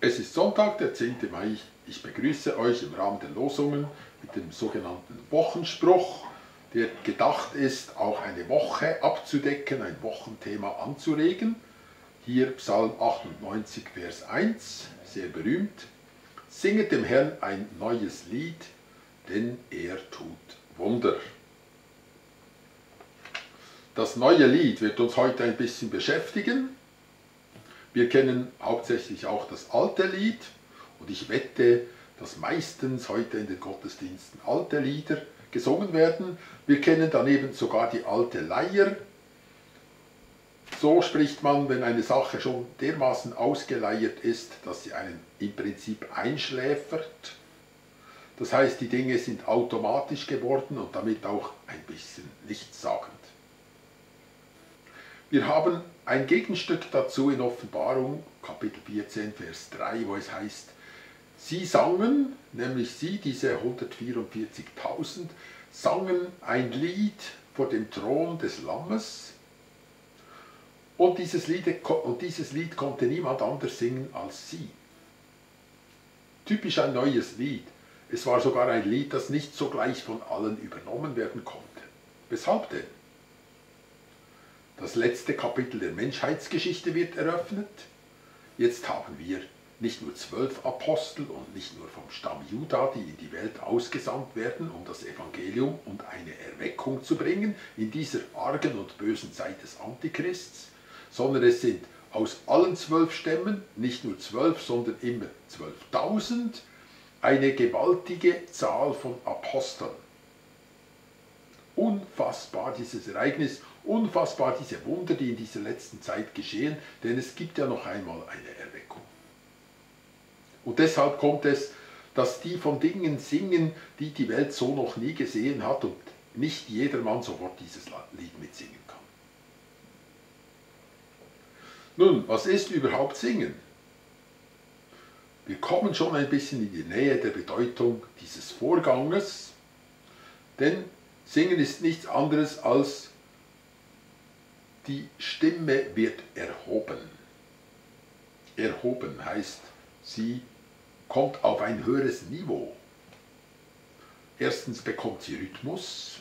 Es ist Sonntag, der 10. Mai. Ich begrüße euch im Rahmen der Losungen mit dem sogenannten Wochenspruch, der gedacht ist, auch eine Woche abzudecken, ein Wochenthema anzuregen. Hier Psalm 98, Vers 1, sehr berühmt. Singet dem Herrn ein neues Lied, denn er tut Wunder. Das neue Lied wird uns heute ein bisschen beschäftigen. Wir kennen hauptsächlich auch das alte Lied und ich wette, dass meistens heute in den Gottesdiensten alte Lieder gesungen werden. Wir kennen daneben sogar die alte Leier. So spricht man, wenn eine Sache schon dermaßen ausgeleiert ist, dass sie einen im Prinzip einschläfert. Das heißt, die Dinge sind automatisch geworden und damit auch ein bisschen nichtssagend. Wir haben ein Gegenstück dazu in Offenbarung, Kapitel 14, Vers 3, wo es heißt, sie sangen, nämlich sie, diese 144.000, sangen ein Lied vor dem Thron des Lammes und dieses Lied konnte niemand anders singen als sie. Typisch ein neues Lied. Es war sogar ein Lied, das nicht sogleich von allen übernommen werden konnte. Weshalb denn? Das letzte Kapitel der Menschheitsgeschichte wird eröffnet. Jetzt haben wir nicht nur 12 Apostel und nicht nur vom Stamm Juda, die in die Welt ausgesandt werden, um das Evangelium und eine Erweckung zu bringen in dieser argen und bösen Zeit des Antichrists, sondern es sind aus allen 12 Stämmen, nicht nur 12, sondern immer 12.000, eine gewaltige Zahl von Aposteln. Unfassbar dieses Ereignis, unfassbar diese Wunder, die in dieser letzten Zeit geschehen, denn es gibt ja noch einmal eine Erweckung. Und deshalb kommt es, dass die von Dingen singen, die die Welt so noch nie gesehen hat und nicht jedermann sofort dieses Lied mitsingen kann. Nun, was ist überhaupt Singen? Wir kommen schon ein bisschen in die Nähe der Bedeutung dieses Vorganges, denn Singen ist nichts anderes als die Stimme wird erhoben. Erhoben heißt, sie kommt auf ein höheres Niveau. Erstens bekommt sie Rhythmus.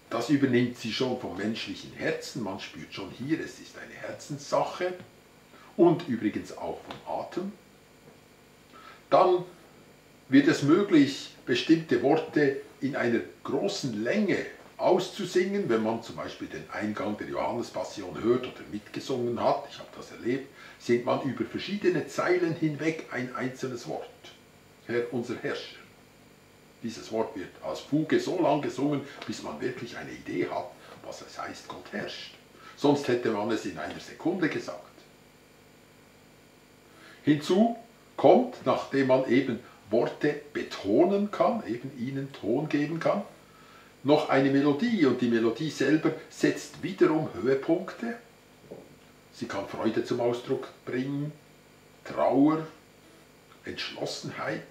Das übernimmt sie schon vom menschlichen Herzen. Man spürt schon hier, es ist eine Herzenssache. Und übrigens auch vom Atem. Dann wird es möglich, bestimmte Worte in einer großen Länge auszusingen, wenn man zum Beispiel den Eingang der Johannespassion hört oder mitgesungen hat, ich habe das erlebt, singt man über verschiedene Zeilen hinweg ein einzelnes Wort. Herr, unser Herrscher. Dieses Wort wird als Fuge so lang gesungen, bis man wirklich eine Idee hat, was es heißt, Gott herrscht. Sonst hätte man es in einer Sekunde gesagt. Hinzu kommt, nachdem man eben Worte betonen kann, eben ihnen Ton geben kann, noch eine Melodie und die Melodie selber setzt wiederum Höhepunkte. Sie kann Freude zum Ausdruck bringen, Trauer, Entschlossenheit,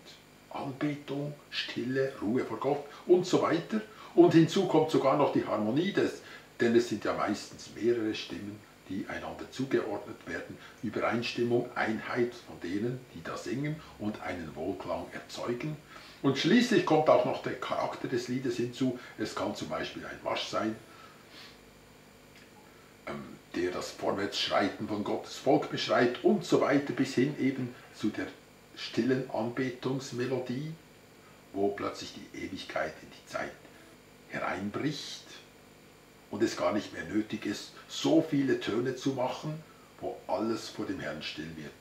Anbetung, Stille, Ruhe vor Gott und so weiter. Und hinzu kommt sogar noch die Harmonie, denn es sind ja meistens mehrere Stimmen, die einander zugeordnet werden, Übereinstimmung, Einheit von denen, die da singen und einen Wohlklang erzeugen. Und schließlich kommt auch noch der Charakter des Liedes hinzu. Es kann zum Beispiel ein Marsch sein, der das Vorwärtsschreiten von Gottes Volk beschreibt und so weiter, bis hin eben zu der stillen Anbetungsmelodie, wo plötzlich die Ewigkeit in die Zeit hereinbricht und es gar nicht mehr nötig ist, so viele Töne zu machen, wo alles vor dem Herrn still wird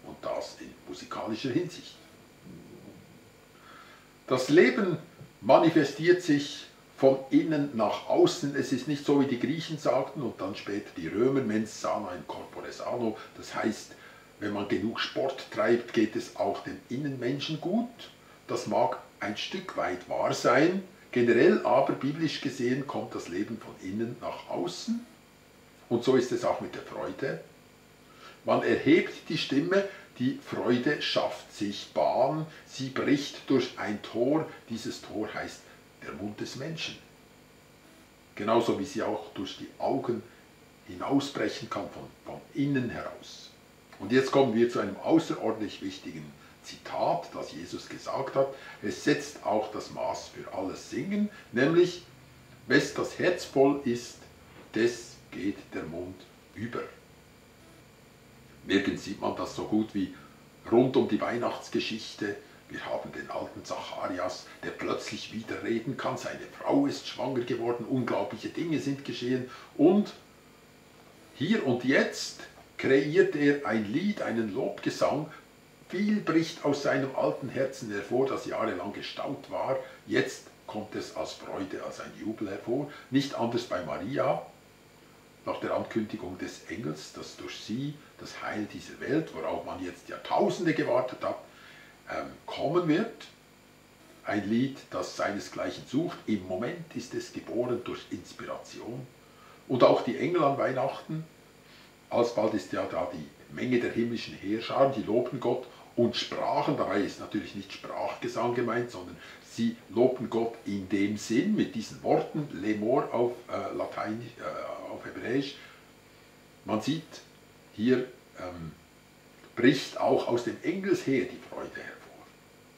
und das in musikalischer Hinsicht. Das Leben manifestiert sich von innen nach außen. Es ist nicht so, wie die Griechen sagten und dann später die Römer, mens sana in corpore sano. Das heißt, wenn man genug Sport treibt, geht es auch dem Innenmenschen gut. Das mag ein Stück weit wahr sein. Generell aber, biblisch gesehen, kommt das Leben von innen nach außen. Und so ist es auch mit der Freude. Man erhebt die Stimme, die Freude schafft sich Bahn, sie bricht durch ein Tor, dieses Tor heißt der Mund des Menschen. Genauso wie sie auch durch die Augen hinausbrechen kann, von innen heraus. Und jetzt kommen wir zu einem außerordentlich wichtigen Zitat, das Jesus gesagt hat. Es setzt auch das Maß für alles Singen, nämlich, wes das Herz voll ist, des geht der Mund über. Nirgends sieht man das so gut wie rund um die Weihnachtsgeschichte. Wir haben den alten Zacharias, der plötzlich wieder reden kann. Seine Frau ist schwanger geworden, unglaubliche Dinge sind geschehen. Und hier und jetzt kreiert er ein Lied, einen Lobgesang. Viel bricht aus seinem alten Herzen hervor, das jahrelang gestaut war. Jetzt kommt es als Freude, als ein Jubel hervor. Nicht anders bei Maria, nach der Ankündigung des Engels, dass durch sie das Heil dieser Welt, worauf man jetzt Jahrtausende gewartet hat, kommen wird. Ein Lied, das seinesgleichen sucht. Im Moment ist es geboren durch Inspiration. Und auch die Engel an Weihnachten. Alsbald ist ja da die Menge der himmlischen Heerscharen, die loben Gott und sprachen. Dabei ist natürlich nicht Sprachgesang gemeint, sondern sie loben Gott in dem Sinn, mit diesen Worten, Lemor auf Lateinisch, auf Hebräisch. Man sieht, hier bricht auch aus dem Engelsheer die Freude hervor.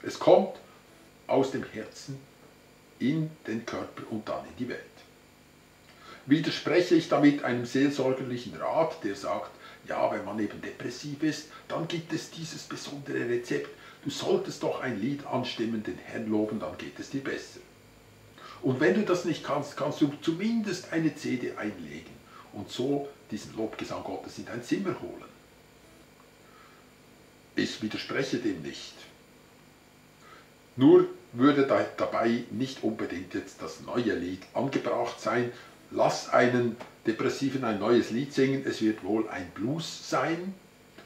Es kommt aus dem Herzen in den Körper und dann in die Welt. Widerspreche ich damit einem seelsorgerlichen Rat, der sagt, ja, wenn man eben depressiv ist, dann gibt es dieses besondere Rezept. Du solltest doch ein Lied anstimmen, den Herrn loben, dann geht es dir besser. Und wenn du das nicht kannst, kannst du zumindest eine CD einlegen und so diesen Lobgesang Gottes in dein Zimmer holen. Ich widerspreche dem nicht. Nur würde dabei nicht unbedingt jetzt das neue Lied angebracht sein. Lass einen Depressiven ein neues Lied singen, es wird wohl ein Blues sein,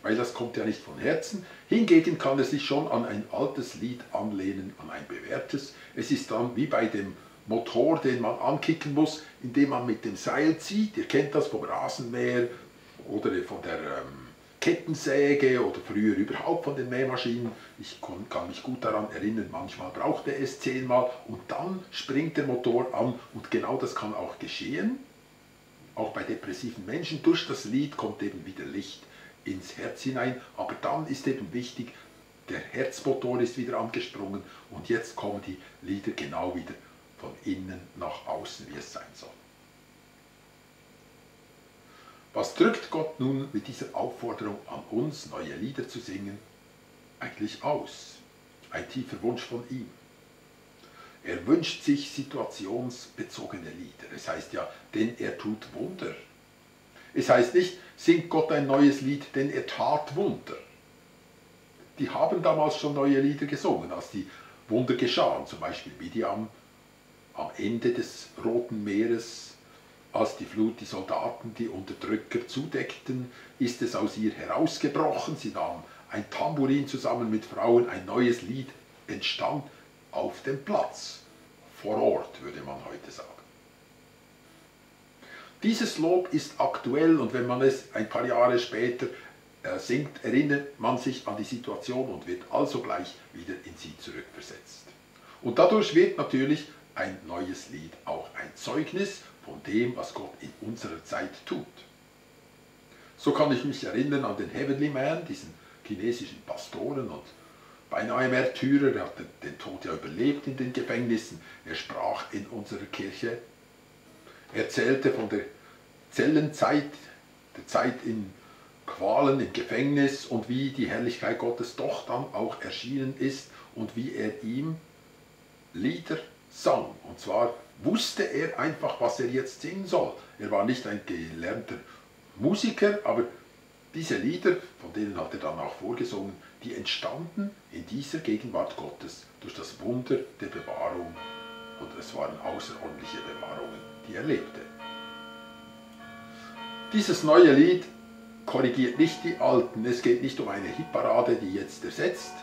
weil das kommt ja nicht von Herzen. Hingegen kann es sich schon an ein altes Lied anlehnen, an ein bewährtes. Es ist dann wie bei dem Motor, den man ankicken muss, indem man mit dem Seil zieht. Ihr kennt das vom Rasenmäher oder von der Kettensäge oder früher überhaupt von den Mähmaschinen. Ich kann mich gut daran erinnern, manchmal brauchte es 10-mal und dann springt der Motor an und genau das kann auch geschehen. Auch bei depressiven Menschen, durch das Lied kommt eben wieder Licht ins Herz hinein, aber dann ist eben wichtig, der Herzmotor ist wieder angesprungen und jetzt kommen die Lieder genau wieder von innen nach außen, wie es sein soll. Was drückt Gott nun mit dieser Aufforderung an uns, neue Lieder zu singen, eigentlich aus? Ein tiefer Wunsch von ihm. Er wünscht sich situationsbezogene Lieder. Es heißt ja, denn er tut Wunder. Es heißt nicht, singt Gott ein neues Lied, denn er tat Wunder. Die haben damals schon neue Lieder gesungen, als die Wunder geschahen, zum Beispiel Midian am Ende des Roten Meeres, als die Flut die Soldaten, die Unterdrücker zudeckten, ist es aus ihr herausgebrochen, sie nahm ein Tambourin zusammen mit Frauen, ein neues Lied entstand auf dem Platz, vor Ort, würde man heute sagen. Dieses Lob ist aktuell und wenn man es ein paar Jahre später singt, erinnert man sich an die Situation und wird also gleich wieder in sie zurückversetzt. Und dadurch wird natürlich ein neues Lied auch ein Zeugnis von dem, was Gott in unserer Zeit tut. So kann ich mich erinnern an den Heavenly Man, diesen chinesischen Pastoren und beinahe Märtyrer, er hat den Tod ja überlebt in den Gefängnissen. Er sprach in unserer Kirche, er erzählte von der Zellenzeit, der Zeit in Qualen im Gefängnis und wie die Herrlichkeit Gottes doch dann auch erschienen ist und wie er ihm Lieder sang. Und zwar wusste er einfach, was er jetzt singen soll. Er war nicht ein gelernter Musiker, aber diese Lieder, von denen hat er dann auch vorgesungen, die entstanden in dieser Gegenwart Gottes durch das Wunder der Bewahrung. Und es waren außerordentliche Bewahrungen, die er lebte. Dieses neue Lied korrigiert nicht die alten. Es geht nicht um eine Hitparade, die jetzt ersetzt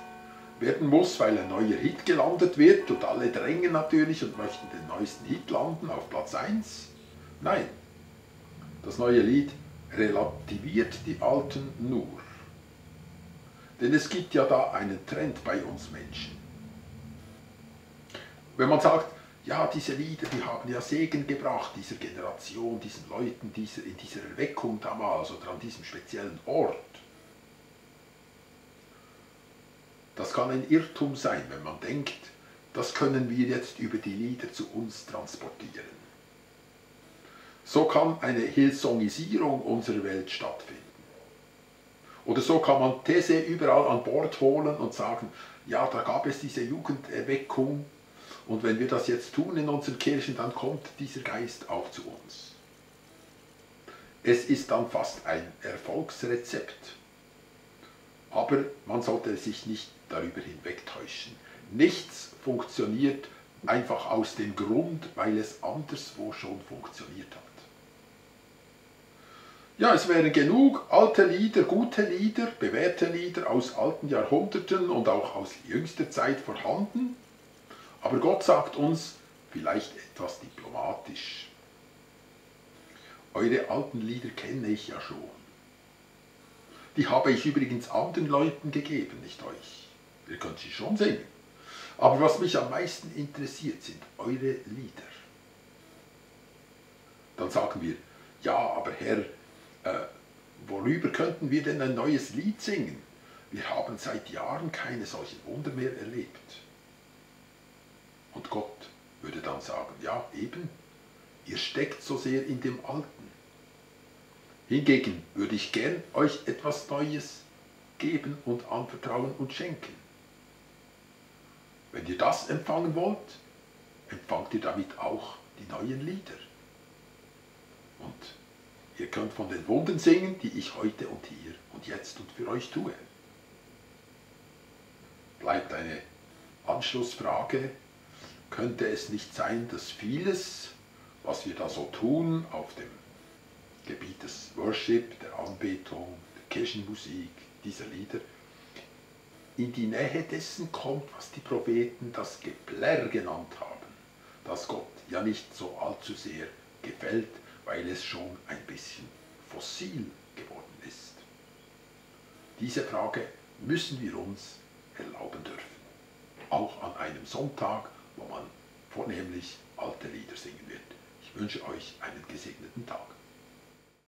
werden muss, weil ein neuer Hit gelandet wird und alle drängen natürlich und möchten den neuesten Hit landen auf Platz 1. Nein, das neue Lied relativiert die alten nur. Denn es gibt ja da einen Trend bei uns Menschen. Wenn man sagt, ja, diese Lieder, die haben ja Segen gebracht, dieser Generation, diesen Leuten, in dieser Erweckung damals oder an diesem speziellen Ort. Das kann ein Irrtum sein, wenn man denkt, das können wir jetzt über die Lieder zu uns transportieren. So kann eine Hillsongisierung unserer Welt stattfinden. Oder so kann man These überall an Bord holen und sagen, ja, da gab es diese Jugenderweckung und wenn wir das jetzt tun in unseren Kirchen, dann kommt dieser Geist auch zu uns. Es ist dann fast ein Erfolgsrezept. Aber man sollte sich nicht darüber hinwegtäuschen. Nichts funktioniert einfach aus dem Grund, weil es anderswo schon funktioniert hat. Ja, es wären genug alte Lieder, gute Lieder, bewährte Lieder aus alten Jahrhunderten und auch aus jüngster Zeit vorhanden. Aber Gott sagt uns, vielleicht etwas diplomatisch, eure alten Lieder kenne ich ja schon. Die habe ich übrigens anderen Leuten gegeben, nicht euch. Ihr könnt sie schon singen. Aber was mich am meisten interessiert, sind eure Lieder. Dann sagen wir, ja, aber Herr, worüber könnten wir denn ein neues Lied singen? Wir haben seit Jahren keine solchen Wunder mehr erlebt. Und Gott würde dann sagen, ja eben, ihr steckt so sehr in dem Alten. Hingegen würde ich gern euch etwas Neues geben und anvertrauen und schenken. Wenn ihr das empfangen wollt, empfangt ihr damit auch die neuen Lieder. Und ihr könnt von den Wundern singen, die ich heute und hier und jetzt und für euch tue. Bleibt eine Anschlussfrage. Könnte es nicht sein, dass vieles, was wir da so tun, auf dem Gebiet des Worship, der Anbetung, der Kirchenmusik, dieser Lieder, in die Nähe dessen kommt, was die Propheten das Geplärr genannt haben, das Gott ja nicht so allzu sehr gefällt, weil es schon ein bisschen fossil geworden ist? Diese Frage müssen wir uns erlauben dürfen, auch an einem Sonntag, wo man vornehmlich alte Lieder singen wird. Ich wünsche euch einen gesegneten Tag.